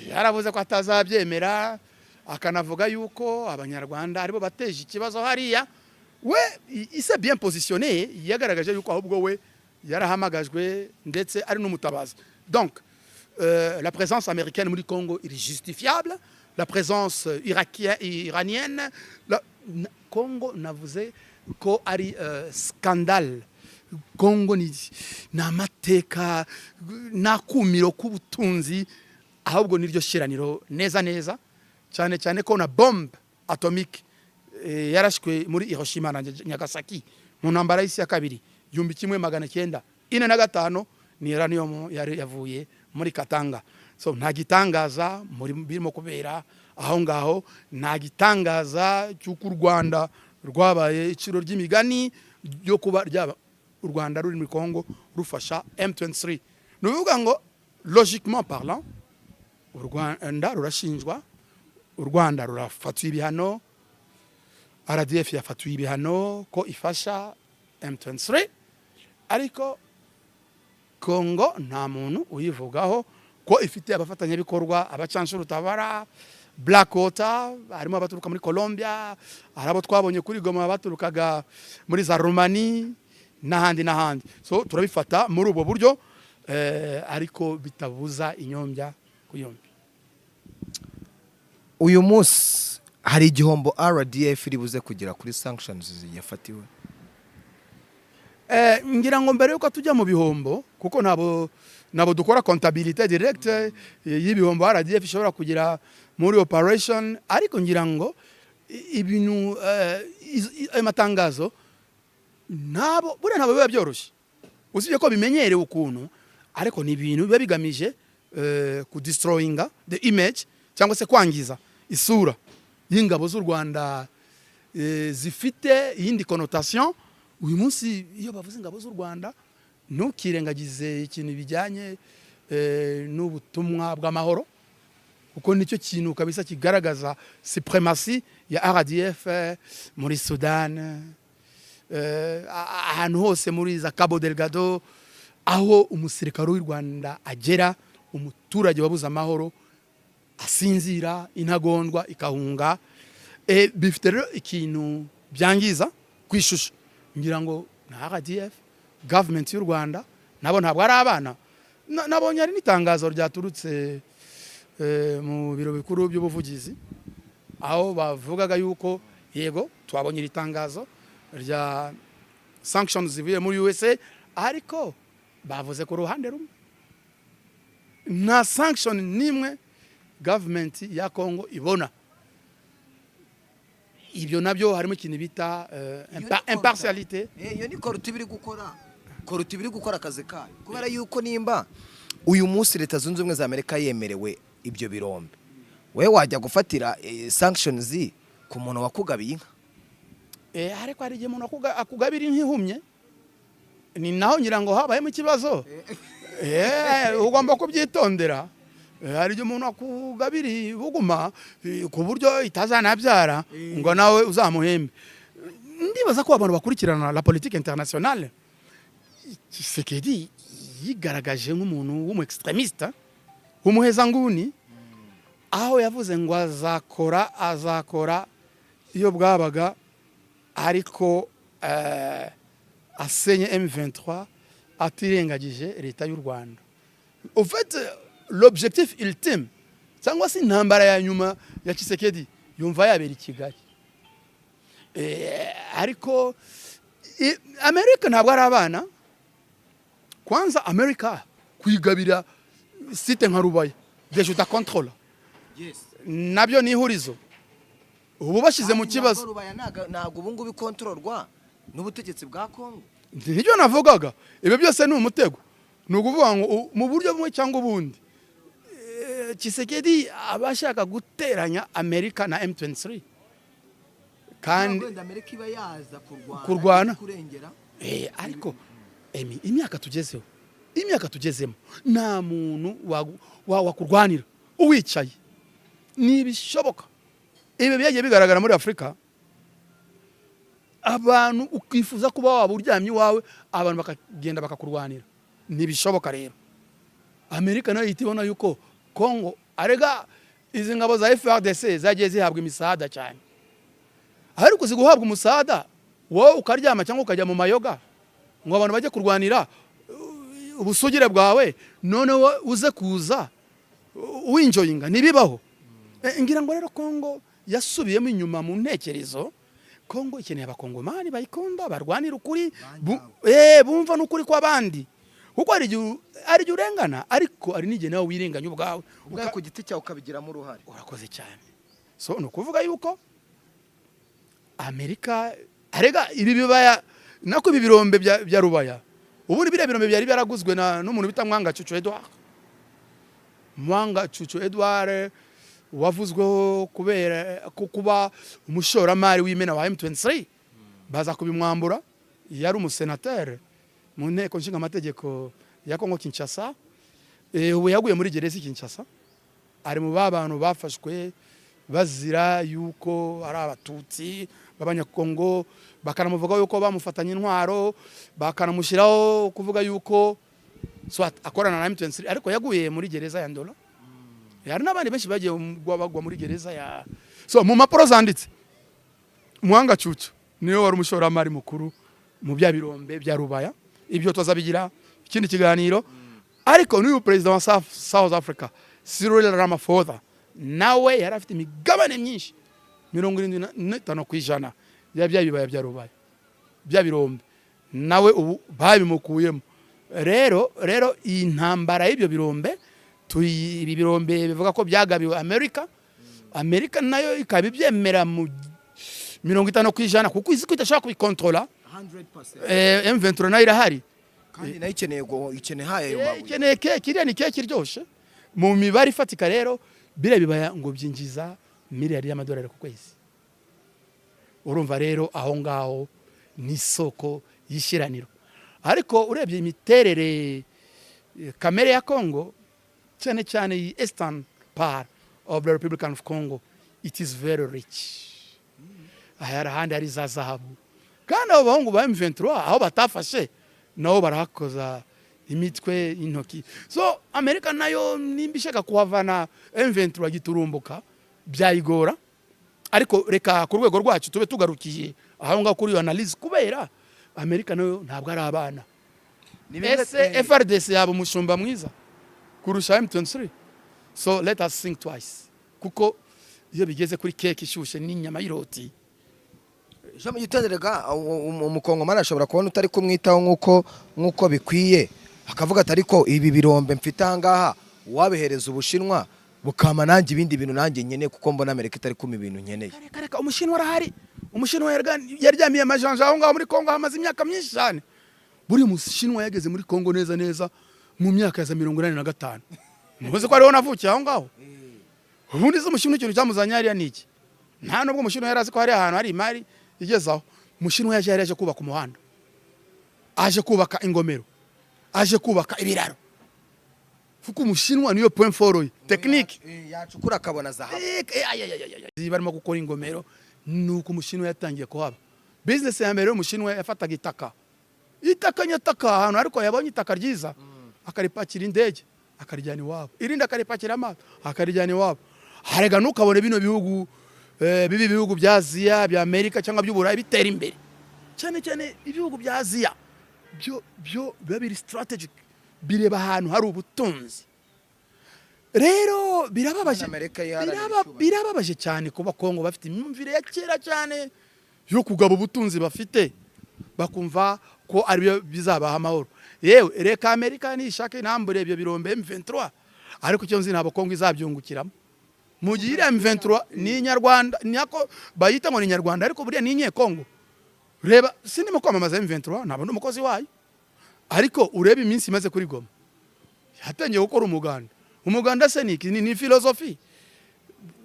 yaravuze ko atazabyemera, akanavuga yuko Abanyarwanda aribo bateje ikibazo hariya. We il s'est bien positionné, yagaragaje yuko ahubwo we yarahamagajwe, ndetse ari n'umutabazi. Donc la présence américaine muri Congo iri justifiable, la présence irakienne, iranienne, Congo navuze ko ari scandale. Congo ni amateka n'akumiro k'ubutunzi, ahubwo niryo shiraniro neza neza, cyane cyane ko na bombe atomique yarashwe muri Hiroshima na Nagasaki mu ntambara y'isi ya kabiri, 1945, ni uranium yari yavuye muri Katanga. So nta gitangaza muri birimo kubera aho ngaho, nta gitangaza cy'uko u Rwanda rwabaye iciro ry'imigani ryo kuba ryaba u Rwanda ruri muri Congo rufasha M23. Ni ukuvuga ngo logiquement parlant U Rwanda rurashinjwa, u Rwanda rurafatiwe ibihano, RDF yafatiwe ibihano ko ifasha M23, ariko Congo nta muntu uyivugaho ko ifite abafatanyabikorwa, abacanshuro rutabara, Blackwater, harimo abaturuka muri Colombia, hari abo twabonye kuri Goma baturukaga muri za Romani n'ahandi n'ahandi. So turabifata muri ubwo buryo, ariko bitabuza inyombya kuyombi. Uyu munsi hari igihombo RDF iri buze kugera kuri sanctions yafatiwe? Ngira ngo mbere yuko tujya mu bihombo, kuko ntabwo dukora comptabilité directe y'ibihombo RDF ishobora kugira muri operation, ariko ngira ngo ibintu ayo matangazo nabo buriya ntabwo biba byoroshye, usibye ko bimenyerewe ukuntu, ariko ni ibintu biba bigamije kudestroyinga the image cyangwa se kwangiza isura y'ingabo z'u Rwanda, zifite iyindi connotation. Uyu munsi iyo bavuze ingabo z'u Rwanda, ntukirengagize ikintu bijyanye n'ubutumwa bw'amahoro, kuko nicyo kintu kabisa kigaragaza supremacy ya RDF muri Sudan, ahantu hose muri za Cabo Delgado, aho umusirikare w'u Rwanda agera, umuturage wabuze amahoro asinzira, intagondwa ikahunga. Bifite rero ikintu byangiza ku ishusho. Ngira ngo na RDF, government y'u Rwanda nabo ntabwo ari abana. Nabonye hari n'itangazo ryaturutse mu biro bikuru by'ubuvugizi, aho bavugaga yuko yego twabonye iri tangazo rya sanctions zivuye muri USA, ariko bavuze ku ruhande rumwe, nta sanction n'imwe government ya Congo ibona. Ibyo nabyo harimo ikintu bita impartialité. Iyo ni court ibiri gukora, court ibiri gukora akazi kayo, kubera yuko nimba uyu munsi Leta Zunze Ubumwe za Amerika yemerewe ibyo birombe, wowe wajya gufatira sanctions ku muntu wakugabiye inka? Ariko hari igihe umuntu akugabira inka ihumye, ni naho ngira ngo habayemo ikibazo. Ugomba kubyitondera. Hari igihe umuntu akugabira ibuguma ku buryo itazanabyara ngo nawe uzamuhembe. Ndibaza ko abantu bakurikirana la politique internationale, Tshisekedi yigaragaje nk'umuntu w'umu extrémiste, w'umuhezanguni, aho yavuze ngo azakora iyo bwabaga, ariko asenye M23 atirengagije leta y'u Rwanda. Au fait, l'objectif ultime cyangwa se intambara ya nyuma ya Tshisekedi yumva yabera i Kigali. Ariko Amerika ntabwo ari abana. Kwanza Amerika kuyigabira site nka Rubaya déjà utakontrola, nabyo ni ihurizo ubu bashyize mu kibazo. Rubaya ntabwo ubu ngubu ikontororwa n'ubutegetsi bwa Kongo. Nibyo navugaga, ibyo byose ni umutego. Ni ukuvuga ngo mu buryo bumwe cyangwa ubundi, Tshisekedi aba ashaka guteranya Amerika na M23 kandi wenda Amerika iba yaza kurwana, Kurwana. Kurengera. Ariko emi imyaka tugezeho, imyaka tugezemo, nta muntu wakurwanira uwicaye, ntibishoboka. Ibi byagiye bigaragara muri Afurika, abantu ukifuza kuba waba uryamye iwawe, abantu bakagenda bakakurwanira, ntibishoboka. Rero Amerika nayo ihita ibona yuko Kongo, arega izi ngabo za FARDC zagiye zihabwa imisada cyane, ariko guhabwa umusada wowe ukaryama cyangwa ukajya mu mayoga ngo abantu bajye kurwanira ubusugire bwawe, noneho uze kuza winjoyinga, ntibibaho. Ngira ngo rero Kongo yasubiyemo inyuma mu ntekerezo. Kongo ikeneye abakongomani bayikunda, barwanira ukuri, bumva n'ukuri kw'abandi, kuko hari igihe urengana, ariko hari n'igihe nawe wirenganya ubwawe. Ubwawe ku giti cyawe ukabigiramo uruhare. Urakoze cyane. So ni ukuvuga yuko Amerika, arega ibi bibaya nako ibi birombe bya Rubaya, ubundi biriya birombe byari byaraguzwe n'umuntu bita Mwanga Cucu Edouard. Mwanga Cucu Edouard wavuzweho kubera ko kuba umushoramari w'imena wa M23, baza kubimwambura. Yari umusenateri mu nteko nshinga amategeko ya Kongo Kinshasa. Ubu yaguye muri gereza i Kinshasa. Ari mu ba bantu bafashwe bazira yuko ari Abatutsi b'Abanyakongo, bakanamuvuga yuko bamufatanye intwaro, bakanamushyiraho kuvuga yuko soit akorana na M23, ariko yaguye muri gereza ya Ndola. Hari n'abandi benshi bagiye bagwa muri gereza ya. So mu mpapuro zanditse, Mwangachuchu niwe wari umushoramari mukuru mu bya birombe bya Rubaya. Ibyo tuzabigira ikindi kiganiro. Ariko n'uyu perezida wa South Africa, Cyril Ramaphosa, nawe yari afite imigabane myinshi, 75% ya bya bibaya bya Rubaya, bya birombe. Nawe ubu babimukuyemo. Rero iyi ntambara y'ibyo birombe, ibi birombe bivuga ko byagabiwe Amerika, Amerika nayo ikaba ibyemera mu 50%, kuko izi ko idashobora kubikontrola. M23 nayo irahari. Kandi nayo ikeneye ikeneye hayo ayo mabuye. Ikeneye keke. Iriya ni keke iryoshe. Mu mibare ifatika rero, biriya bibaya ngo byinjiza miliyari y'amadolari ku kwezi. Urumva rero aho ngaho ni isoko y'ishyiraniro. Ariko urebye imiterere, kamere ya Congo, cyane cyane iyi eastern part of the Republic of Congo, it is very rich. Hari ahandi hari za zahabu, kandi abo bahungu ba M23 aho batafashe nabo barahakoza imitwe y'intoki. So Amerika nayo nimba ishaka kuhavana M23 giturumbuka, byayigora. Ariko reka ku rwego rwacu tube tugarukiye aho ngaho kuri iyo analyse, kubera Amerika nayo ntabwo ari abana. Ese FARDC yaba umushumba mwiza kurusha M23? So let us think twice, kuko iyo bigeze kuri keke ishyushye n'inyama y'iroti. Jean, mu gitondo rega umukongomani ashobora kubona utari kumwitaho nk'uko bikwiye, akavuga ati: "Ariko ibi birombe mfite aha ngaha wabihereza Ubushinwa, bukama nanjye ibindi bintu nanjye nkeneye, kuko mbona Amerika itari kumpa ibintu nkeneye." Reka reka, Umushinwa arahari. Umushinwa yaryamiye amajanja aho ngaho muri Kongo hamaze imyaka myinshi cyane. Buriya umushinwa yageze muri Kongo neza neza mu myaka ya za 85. Muzi ko ariho navukiye aho ngaho. Ubundi se umushinwa ikintu cyamuzanye hariya ni iki? Nta nubwo umushinwa yari azi ko hari ahantu hari imari igeze aho. Umushinwa yaje yari yaje kubaka umuhanda, aje kubaka ingomero, aje kubaka ibiraro, kuko umushinwa niyo point fort ye, technique. Yacukura akabona zahabu. Barimo gukora ingomero, nuko umushinwa yatangiye kuhaba. Business ya mbere y'umushinwa, yafataga itaka, itaka nyataka ahantu, ariko yabonye itaka ryiza akaripakira indege akarijyana iwabo, irindi akaripakira amato akarijyana iwabo. Harega ntukabone bino bihugu, bibi bihugu bya Aziya, bya Amerika cyangwa by'Uburayi bitera imbere. Cyane cyane ibihugu bya Aziya byo biba biri strategic, bireba ahantu hari ubutunzi. Rero birababaje. Amerika iharanira icyubahiro. Birababaje cyane kuba Kongo bafite imyumvire ya kera cyane yo kugaba ubutunzi bafite, bakumva ko aribyo bizabaha amahoro. Yewe, reka Amerika nishaka intambure ibyo birombe M23, ariko icyo nzi, ntabwo Kongo izabyungukiramo mu gihe iriya M23 ni Inyarwanda. Nako bayita ngo ni Inyarwanda, ariko buriya ni Inyekongo. Reba, sindimo kwamamaza M23, ntabwo ndi umukozi wayo, ariko urebe iminsi imaze kuri Goma, yatangiye gukora umuganda. Umuganda se ni iki? Ni filozofi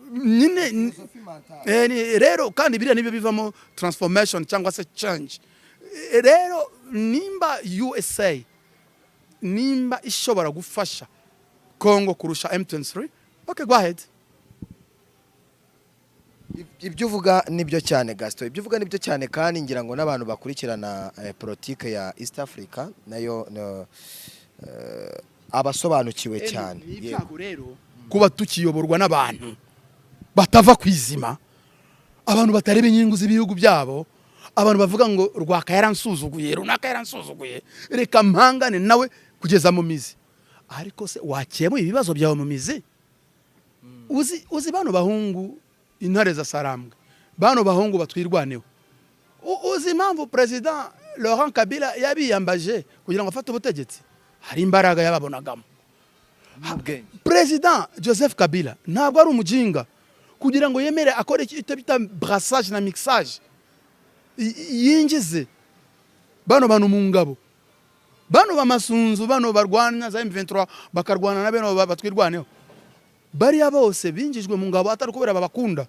nyine. Rero kandi biriya nibyo bivamo transformation cyangwa se change. Rero nimba USA nimba ishobora gufasha Congo kurusha M23, okay, go ahead. Ibyo uvuga nibyo cyane, Gaston, ibyo uvuga nibyo cyane, kandi ngira ngo n'abantu bakurikirana politike ya East Africa nayo abasobanukiwe cyane. Ni Yego. ibyago rero kuba tukiyoborwa n'abantu batava ku izima, abantu batareba inyungu z'ibihugu byabo, abantu bavuga ngo Rwaka yaransuzuguye, runaka yaransuzuguye, reka mpangane nawe kugeza mu mizi. Ariko se wakemuye ibibazo byawe mu mizi? Uzi bano bahungu, intare za Sarambwe, bano bahungu batwirwaneho, uzi impamvu Perezida Laurent Kabila yabiyambaje kugira ngo afate ubutegetsi? Hari imbaraga yababonagamo. N'ubwenge. Perezida Joseph Kabila ntabwo ari umujinga kugira ngo yemere akore icyo bita brassage na mixage, yinjize bano bantu mu ngabo, bano bamasunzu, bano barwana za M23, bakarwana na beno batwirwaneho. Bariya bose binjijwe mu ngabo atari kubera babakunda,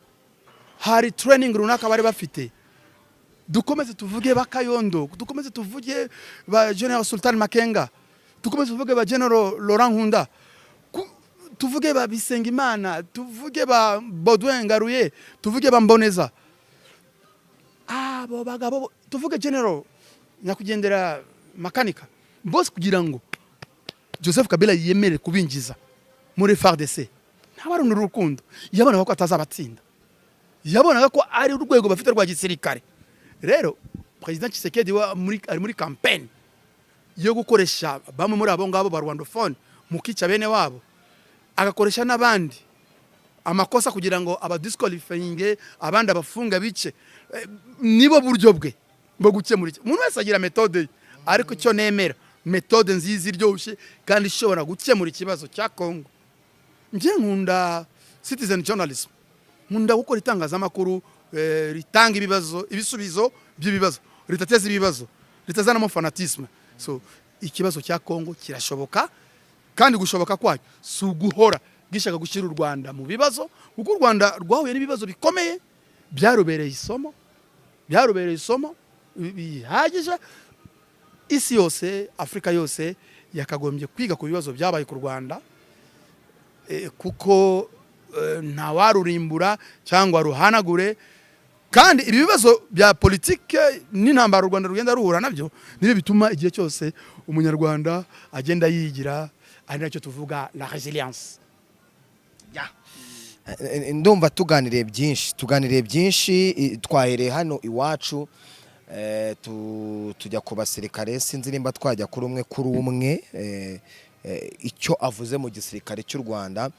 hari training runaka bari bafite. Dukomeze tuvuge ba Kayondo, dukomeze tuvuge ba General Sultan Makenga, dukomeze tuvuge ba General Laurent Nkunda. Tuvuge ba Bisengimana, tuvuge ba Baudouin Ngaruye, tuvuge ba Mboneza, abo bagabo, tuvuge General nyakwigendera Makanika, bose kugira ngo Joseph Kabila yemere kubinjiza muri FARDC, ntabarunira urukundo, yabonaga ko atazabatsinda, yabonaga ko ari urwego bafite rwa gisirikare. Rero President Tshisekedi wa muri, ari muri campaign yo gukoresha bamwe muri abo ngabo ba rwandophone mu kica bene wabo, agakoresha n'abandi amakosa kugira ngo abadisqualifyinge, abandi abafunga bice. Nibo buryo bwe bwo gukemura iki. Umuntu wese agira méthode ye, ariko icyo nemera, méthode nziza iryoshye kandi ishobora gukemura ikibazo cya Congo, njye nkunda citizen journalism, nkunda gukora itangazamakuru ritanga ibibazo, ibisubizo by'ibibazo, ritateza ibibazo, ritazanamo fanatisme. So ikibazo cya Congo kirashoboka, kandi gushoboka kwacyo si uguhora gishaka gushyira u Rwanda mu bibazo, kuko u Rwanda rwahuye n'ibibazo bikomeye byarubereye isomo, byarubereye isomo bihagije. Isi yose, Afurika yose yakagombye kwiga ku bibazo byabaye ku Rwanda, kuko ntawarurimbura cyangwa ruhanagure. Kandi ibi bibazo bya politike n'intambara u Rwanda rugenda ruhura nabyo nibyo bituma igihe cyose Umunyarwanda agenda yigira, ari nacyo tuvuga la résilience. Ndumva tuganiriye byinshi, tuganiriye byinshi. Twahereye hano iwacu, tujya ku basirikare. Sinzi nimba twajya kuri umwe kuri umwe, icyo avuze mu gisirikare cy'u Rwanda.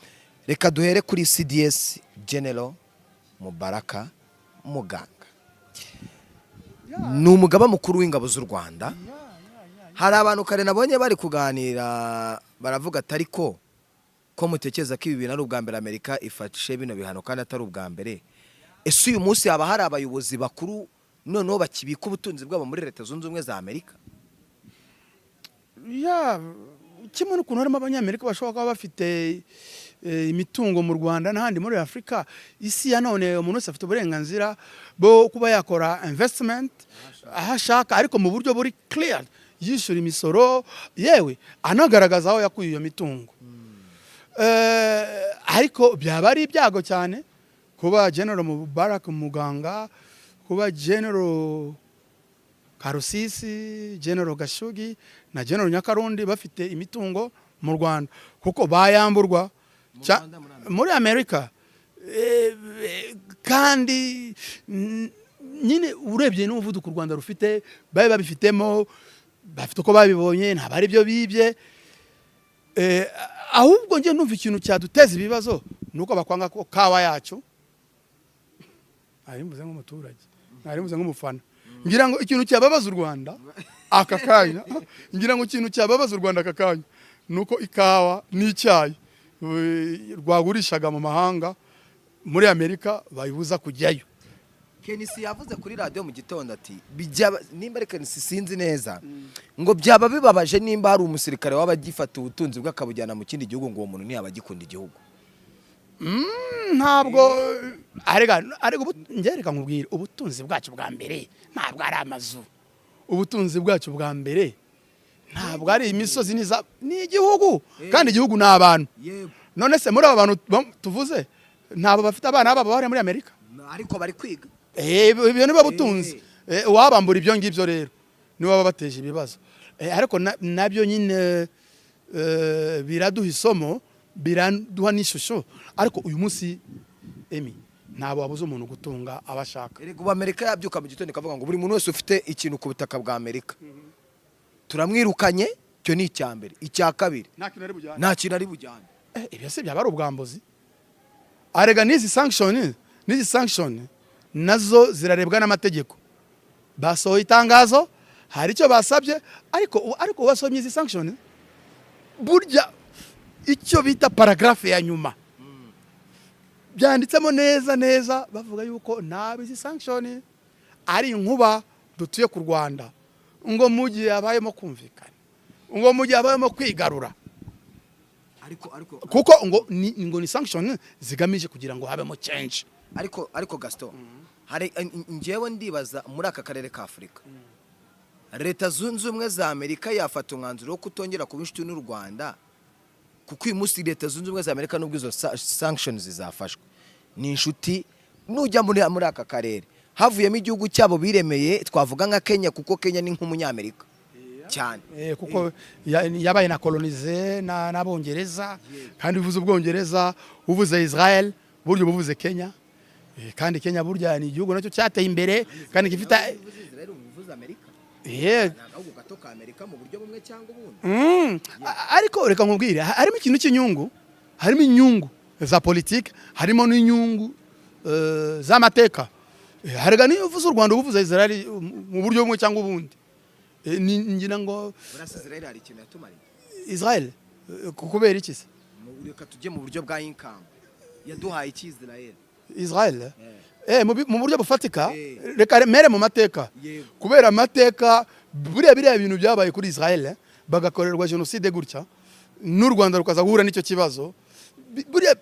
Reka duhere kuri CDS General Mubaraka Muganga, ni umugaba mukuru w'ingabo z'u Rwanda. Hari abantu kare nabonye bari kuganira, baravuga ati: "Ariko ko mutekereza ko ibi bintu ari ubwa mbere Amerika ifashe bino bihano kandi atari ubwa mbere, ese uyu munsi haba hari abayobozi bakuru noneho bakibika ubutunzi bwabo muri Leta Zunze Ubumwe za Amerika?" Ya, kimwe n'ukuntu harimo Abanyamerika bashobora kuba bafite imitungo mu Rwanda n'ahandi muri Afurika. Isi ya none umuntu wese afite uburenganzira bwo kuba yakora investment aho ashaka, ariko mu buryo buri clear, yishyura imisoro, yewe anagaragaza aho yakuye iyo mitungo. Ariko byaba ari ibyago cyane kuba General Mubarak Muganga, kuba General Karusisi, General Gashugi na General Nyakarundi bafite imitungo mu Rwanda, kuko bayamburwa muri Amerika. Kandi nyine urebye n'umuvuduko u Rwanda rufite, babe babifitemo, bafite uko babibonye, ntabwo ari byo bibye. Ahubwo njye numva ikintu cyaduteza ibibazo ni uko bakwanga ko kawa yacu. Nari mvuze nk'umuturage, nari mvuze nk'umufana. Ngira ngo ikintu cyababaza u Rwanda aka kanya, ngira ngo ikintu cyababaza u Rwanda aka kanya ni uko ikawa n'icyayi rwagurishaga mu mahanga muri Amerika bayibuza kujyayo. KNC yavuze kuri radiyo mu gitondo ati nimba ari KNC, sinzi neza, ngo byaba bibabaje nimba hari umusirikare waba agifata ubutunzi bwe akabujyana mu kindi gihugu, ngo uwo muntu ntiyaba agikunda igihugu. Ntabwo arega, arega ubu njye reka nkubwire, ubutunzi bwacu bwa mbere ntabwo ari amazu, ubutunzi bwacu bwa mbere ntabwo ari imisozi niza, ni igihugu, kandi igihugu ni abantu. None se muri aba bantu tuvuze ntabwo bafite abana babo bari muri Amerika? Ariko bari kwiga. Ibyo nibo butunzi. Uwabambura ibyo ngibyo rero nibo baba bateje ibibazo. Ariko nabyo nyine biraduha isomo, biraduha n'ishusho. Ariko uyu munsi, emi, ntabwo wabuza umuntu gutunga aba ashaka. Erega ubu Amerika yabyuka mu gitondo ikavuga ngo buri muntu wese ufite ikintu ku butaka bwa Amerika turamwirukanye. Icyo ni icya mbere. Icya kabiri, nta kintu ari bujyane. Nta kintu ari bujyane. Ibyo se byaba ari ubwambuzi? Arega n'izi sanction, n'izi sanction nazo zirarebwa n'amategeko. Basohoye itangazo, hari icyo basabye, ariko wasomye izi sanction, burya icyo bita paragraphe ya nyuma byanditsemo neza neza, bavuga yuko ntabwo izi sanction ari inkuba dutuye ku Rwanda, ngo mu gihe habayemo kumvikana, ngo mu gihe habayemo kwigarura, ariko kuko ngo ni sanction zigamije kugira ngo habemo change. Ariko Gaston, hari njyewe ndibaza, muri aka karere ka Afurika, Leta Zunze Ubumwe za Amerika yafata umwanzuro wo kutongera kuba inshuti n'u Rwanda Kuko uyu munsi Leta Zunze Ubumwe za Amerika, nubwo izo sanctions zafashwe, ni inshuti. Nujya muri aka karere havuyemo igihugu cyabo biremeye, twavuga nka Kenya, kuko Kenya ni nk'umunyamerika cyane. Kuko yabaye na colonisé n'Abongereza, kandi uvuze Ubwongereza uvuze Israel, burya uba uvuze Kenya. Kandi Kenya burya ni igihugu nacyo cyateye imbere kandi gifite Agahugu gato ka Amerika mu buryo bumwe cyangwa ubundi. Ariko reka nkubwire, harimo ikintu cy'inyungu, harimo inyungu za politike, harimo n'inyungu z'amateka. Harega niyo uvuze u Rwanda uba uvuze Israel mu buryo bumwe cyangwa ubundi. Ngira ngo Burasa Israel hari ikintu yatumariye. Israel kubera iki se? Reka tujye mu buryo bwa income, yaduhaye iki Israel? Israel mu buryo bufatika, reka mere mu mateka, kubera amateka buriya biriya bintu byabaye kuri Israel, bagakorerwa jenoside gutya n'u Rwanda rukaza guhura n'icyo kibazo.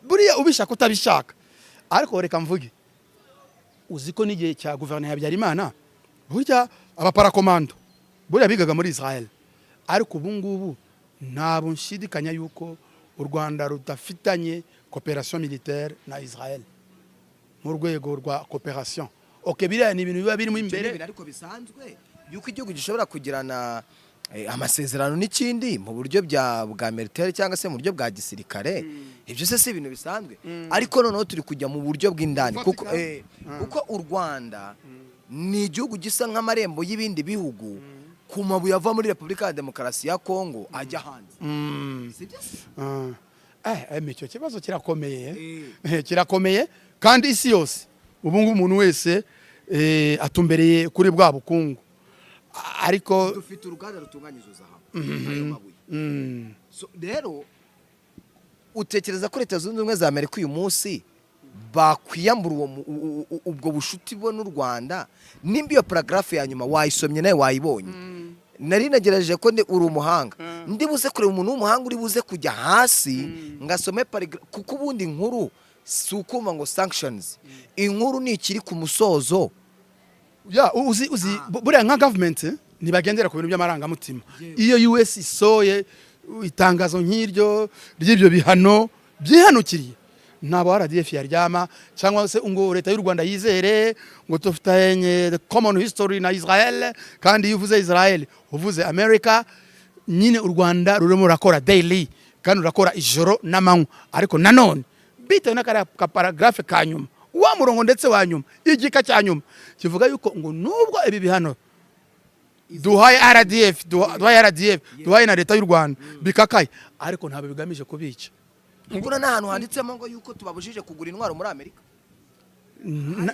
Buriya ubishaka utabishaka, ariko reka mvuge, uzi ko n'igihe cya guverinoma ya Habyarimana burya abaparakomando buriya bigaga muri Israel. Ariko ubu ngubu ntabwo nshidikanya yuko u Rwanda rudafitanye coopération militaire na Israel mu rwego rwa coopération. OK, biriya ni ibintu biba birimo Ibyo ni imbere. ibintu ariko bisanzwe yuko igihugu gishobora kugirana amasezerano n'ikindi mu buryo bwa militaire cyangwa se mu buryo bwa gisirikare. Ibyo se si ibintu bisanzwe? Ariko noneho turi kujya mu buryo bw'indani, kuko Bufatika. Kuko u Rwanda ni igihugu gisa nk'amarembo y'ibindi bihugu ku mabuye ava muri Repubulika ya Demokarasi ya Kongo ajya hanze. Sibyo se? Ah. Mais icyo kibazo kirakomeye. Kirakomeye, kandi isi yose ubu ngubu umuntu wese atumbereye kuri bwa bukungu. Ariko Dufite uruganda rutunganya izo zahabu, ayo mabuye. So, rero utekereza ko Leta Zunze Ubumwe za Amerika uyu munsi bakwiyambura uwo ubwo bushuti bo n'u Rwanda? Nimba iyo paragraphe ya nyuma wayisomye nawe wayibonye, nari nagerageje ko ndi uri umuhanga, ndi buze kureba umuntu w'umuhanga uri buze kujya hasi ngasome paragraphe, kuko ubundi inkuru si ukumva ngo sanctions, inkuru ni ikiri ku musozo. Ya, uzi buriya nka government ntibagendera ku bintu by'amarangamutima. Iyo US isoye itangazo nk'iryo ry'ibyo bihano byihanukiriye, ntabwo RDF yaryama cyangwa se ngo leta y'u Rwanda yizere ngo dufitanye the common history na Israel. Kandi iyo uvuze Israel uvuze America nyine. U Rwanda rurimo rurakora daily kandi rurakora ijoro n'amanywa, ariko nanone bitewe n'akariya ka paragraphe ka nyuma, wa murongo ndetse wa nyuma, igika cya nyuma kivuga yuko ngo nubwo ibi bihano duhaye RDF, duhaye RDF, duhaye na leta y'u Rwanda bikakaye, ariko ntabwo bigamije kubica. Mbona n'ahantu handitsemo ngo yuko tubabujije kugura intwaro muri Amerika.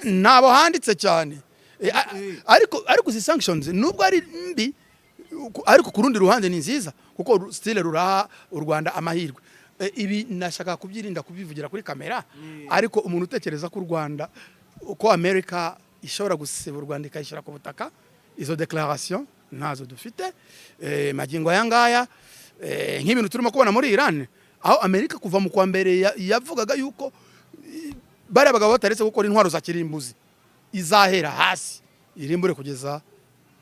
Ntabwo handitse cyane. Ariko izi sanctions nubwo ari mbi, ariko ku rundi ruhande ni nziza, kuko still ruraha u Rwanda amahirwe. Ibi nashaka kubyirinda kubivugira kuri kamera, ariko umuntu utekereza ko u Rwanda, uko Amerika ishobora gusiba u Rwanda ikayishyira ku butaka, izo déclaration ntazo dufite. Magingo aya ngaya, nk'ibintu turimo kubona muri Iran, aho Amerika kuva mu kwa mbere yavugaga yuko bariya bagabo bataretse gukora intwaro za kirimbuzi izahera hasi irimbure kugeza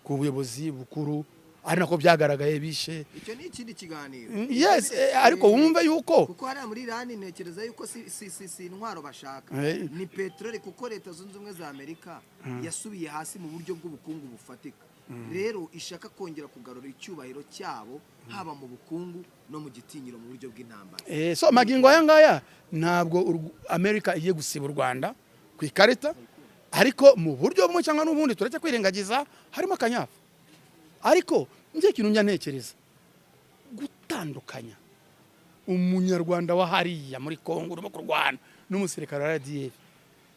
ku buyobozi bukuru, ari nako byagaragaye bishe. Icyo ni ikindi kiganiro. Yes, ariko wumve yuko Kuko hariya muri Irani ntekereza yuko si intwaro bashaka, ni peteroli, kuko Leta Zunze Ubumwe za Amerika yasubiye hasi mu buryo bw'ubukungu bufatika, rero ishaka kongera kugarura icyubahiro cyabo haba mu bukungu no mu gitinyiro mu buryo bw'intambara. So magingo aya ngaya ntabwo Amerika igiye gusiba u Rwanda ku ikarita, ariko mu buryo bumwe cyangwa n'ubundi turetse kwirengagiza harimo akanyafu. Ariko njye ikintu njya ntekereza, gutandukanya umunyarwanda wa hariya muri Kongo urimo kurwana n'umusirikare wa RDF,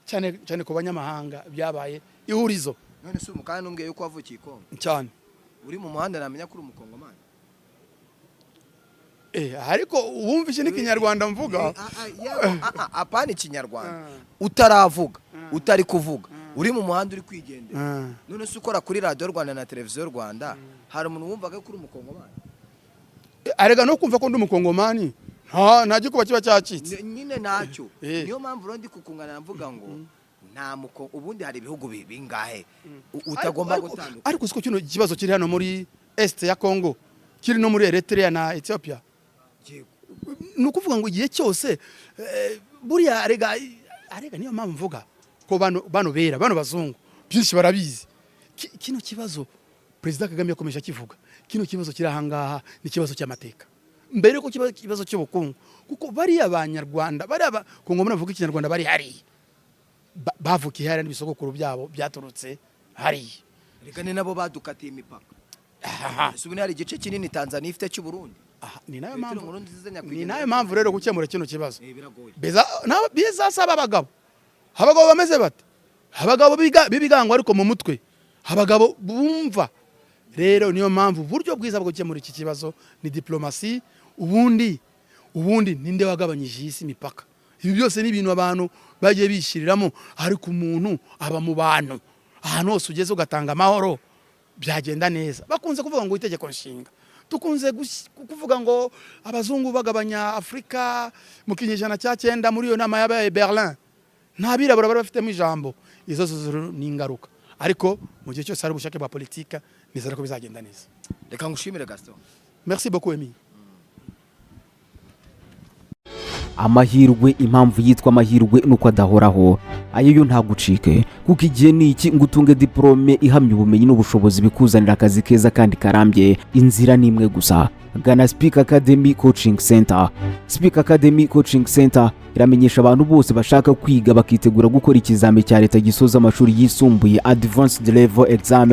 cyane cyane ku banyamahanga, byabaye ihurizo. None se umukanya numbwiye yuko wavukiye i Kongo? Cyane. Uri mu muhanda namenya ko uri umukongomani? Ariko wumvishe n'ikinyarwanda mvuga. Yego, apana ikinyarwanda, utaravuga, utari kuvuga, uri mu muhanda uri kwigendera. None se ukora kuri Radiyo Rwanda na Televiziyo Rwanda, hari umuntu wumvaga ko uri umukongomani? Arega no kumva ko ndi umukongomani, nta gikuba kiba cyacitse. Nyine ntacyo. Niyo mpamvu rero ndi kukunganira mvuga ngo nta muko ubundi hari ibihugu bingahe utagomba gutandukana. Ariko siko kino kibazo kiri hano muri Est ya Congo kiri no muri Eritrea na Ethiopia. Yego. Ni ukuvuga ngo igihe cyose buriya arega niyo mpamvu mvuga ko bano bera, bano bazungu byinshi barabizi. Kino kibazo Perezida Kagame yakomeje akivuga, kino kibazo kiri ahangaha ni ikibazo cy'amateka mbere yuko kiba ikibazo cy'ubukungu, kuko bariya Banyarwanda, bariya Kongomani bavuga Ikinyarwanda bari hariya, bavukiye hariya n'ibisogokuru byabo byaturutse hariya. Reka ni nabo badukatiye imipaka. Aha. Ese ubu hari igice kinini Tanzania ifite cy'u Burundi? Aha, ni nayo Petero mpamvu Nkurunziza ni nyakwigendera. nayo mpamvu rero gukemura kino kibazo Biragoye. Bizasaba abagabo bameze bate, abagabo b'ibigango ariko mu mutwe, abagabo bumva. Rero niyo mpamvu uburyo bwiza bwo gukemura iki kibazo ni diplomasi. Ubundi ninde wagabanyije iyi si imipaka? Ibi byose ni ibintu abantu bagiye bishyiriramo, ariko umuntu aba mu bantu. Ahantu hose ugeze ugatanga amahoro, byagenda neza. Bakunze kuvuga ngo itegeko nshinga, dukunze kuvuga ngo abazungu bagabanya Afurika mu kinyejana cya 9, muri iyo nama yabaye Berlin, nta birabura bari bafitemo ijambo. Izo zo ni ingaruka, ariko mu gihe cyose hari ubushake bwa politika, nizera ko bizagenda neza. Reka ngushimire, Gaston. Merci beaucoup, Emi. Amahirwe, impamvu yitwa amahirwe nuko adahoraho. Ayo yo ntagucike, kuko igihe ni iki ngo utunge diporome ihamya ubumenyi n'ubushobozi bikuzanira akazi keza kandi karambye. Inzira ni imwe gusa: gana Speak Academy Coaching Center. Speak Academy Coaching Center iramenyesha abantu bose bashaka kwiga bakitegura gukora ikizami cya leta gisoza amashuri yisumbuye, Advanced Level Exam,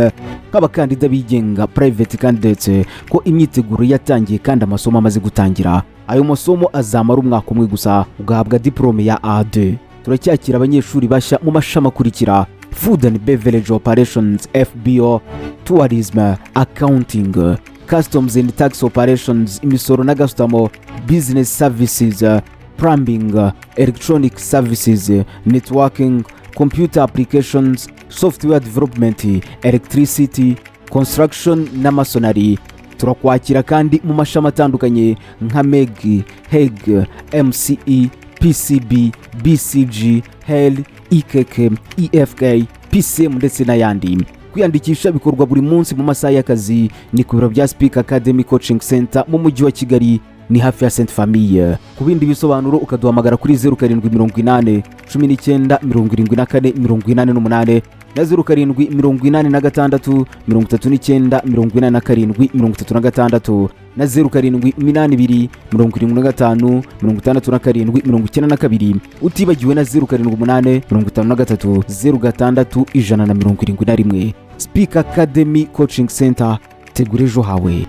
nk'abakandida bigenga, private candidates, ko imyiteguro yatangiye kandi amasomo amaze gutangira. Ayo masomo azamara umwaka umwe gusa, ugahabwa diporome ya A2. Turacyakira abanyeshuri bashya mu mashami akurikira: Food and Beverage Operations, FBO, Tourism, Accounting, Customs and Tax Operations, imisoro na gasutamo, Business Services, Plumbing, Electronic Services, Networking, Computer Applications, Software Development, Electricity, Construction na Masonry. Turakwakira kandi mu mashami atandukanye nka MEG, HEG, MCE, PCB, BCG, HEL, EKK, EFK, PCM ndetse n'ayandi. Kwiyandikisha bikorwa buri munsi mu masaha y'akazi. Ni ku biro bya Speak Academy Coaching Center mu mujyi wa Kigali, ni hafi ya Sainte Famille. Ku bindi bisobanuro ukaduhamagara kuri 0780197488 na 0786398736 na 0782756792, utibagiwe na 0785306171. Speak Academy Coaching Center, tegura ejo hawe.